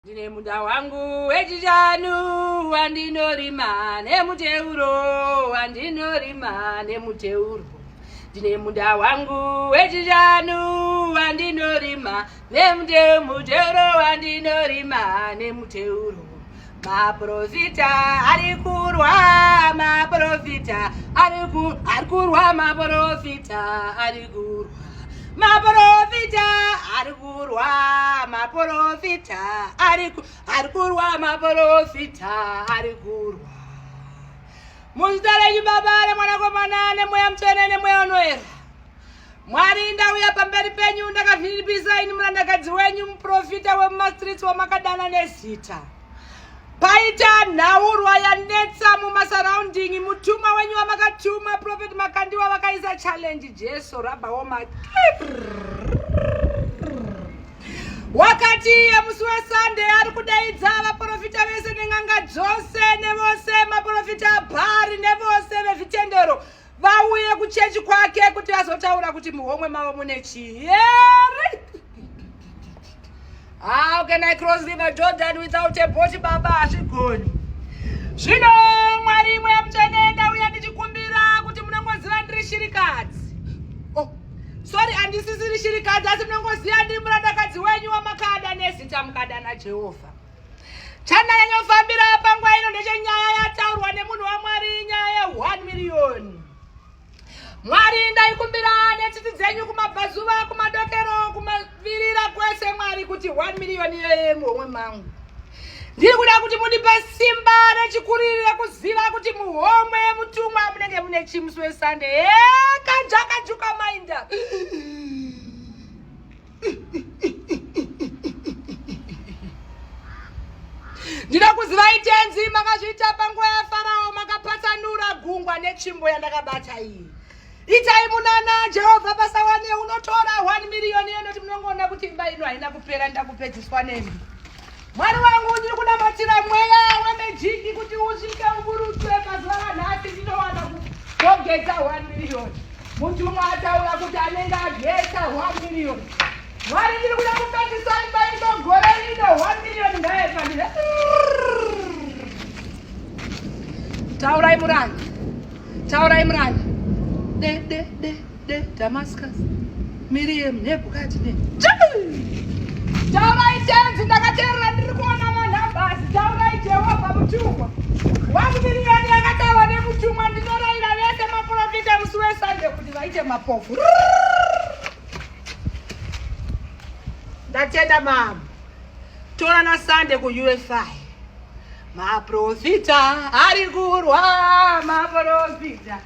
Ndine munda wangu wechishanu wandinorima nemuteuro, wandinorima nemuteuro. Ndine munda wangu wechishanu wandinorima nemuteuro, wandinorima nemuteuro. Maprofita ari kurwa, maprofita ari kurwa, maprofita ari kurwa, maprofita ari kurwa, maprofita ari kurwa, maprofita ari kurwa. Muzita renyu Baba neMwanakomana neMweya Mutsvene neMweya Unoera. Mwari, ndauya pamberi penyu ndakazvininipisa ini murandakadzi wenyu muprofita wemumastreets wamakadana nezita. Paita nhaurwa yanetsa mumasurrounding, mutumwa wenyu wamakatuma Prophet Makandiwa vakaisa challenge Jesu rabawoma wakati iye musi weSunday ari kudaidza vaprofita vese nen'anga dzose nevose maprofita abhari nevose vezvitendero vauye kuchechi kwake kuti vazotaura kuti muhomwe mavo mune chii. How can I cross River Jordan without a boat, baba? Hazvigoni. Zvino Mwari Mweya Mutsvene, ndauya ndichikumbira kuti munongoziva ndiri shirikadzi. Oh, sorry, handisisiri shirikadzi, asi munongoziva ndiri murandakadzi wenyu wamakada nezita mukada naJehovha. Chandanyanyofambira panguva ino ndechenyaya yataurwa nemunhu waMwari, nyaya ye1 million. Mwari, ndaikumbira netsitsi dzenyu kumabvazuva, kumadokero, kumavirira kwese, Mwari, kuti 1 million iyoyo muhomwe mangu. Ndiri kuda kuti mundipe simba rechikuriri rekuziva kuti muhomwe mutumwa munenge mune chimusi weSunday. Kanjakajuka mainda. Ndinokuzivai Tenzi, makazviita panguva yaFarao, makapatsanura gungwa netsvimbo yandakabata iyi. Itai munana Jehovha pasawane unotora 1 million yenoti munongoona kuti imba ino haina kupera, ndakupedziswa nemi. Mwari wangu, ndiri kunamatira mweya wemejiki kuti usvike uburutswe pazuva ranhasi, ndinowana kugogeta 1 million. Mutumwa ataura kuti anenge ageta 1 million. Mwari, ndiri kuda kupedzisa imba ino gore rino, 1 million ngaepandire. Taurai muranda, taurai muranda. De de de de Damascus, Miriam, Nebukadnezar. Taurai Tenzi, ndakateerera ndiri kuona manhambasi. Taurai Jehovha mutumwa. 1 million yakataurwa nemutumwa, ndinorayira vese maprofita musi weSunday kuti vaite mapofu. Ndatenda mama. Tora na Sunday ku UFI. Maprofita ari kurwa, maprofita.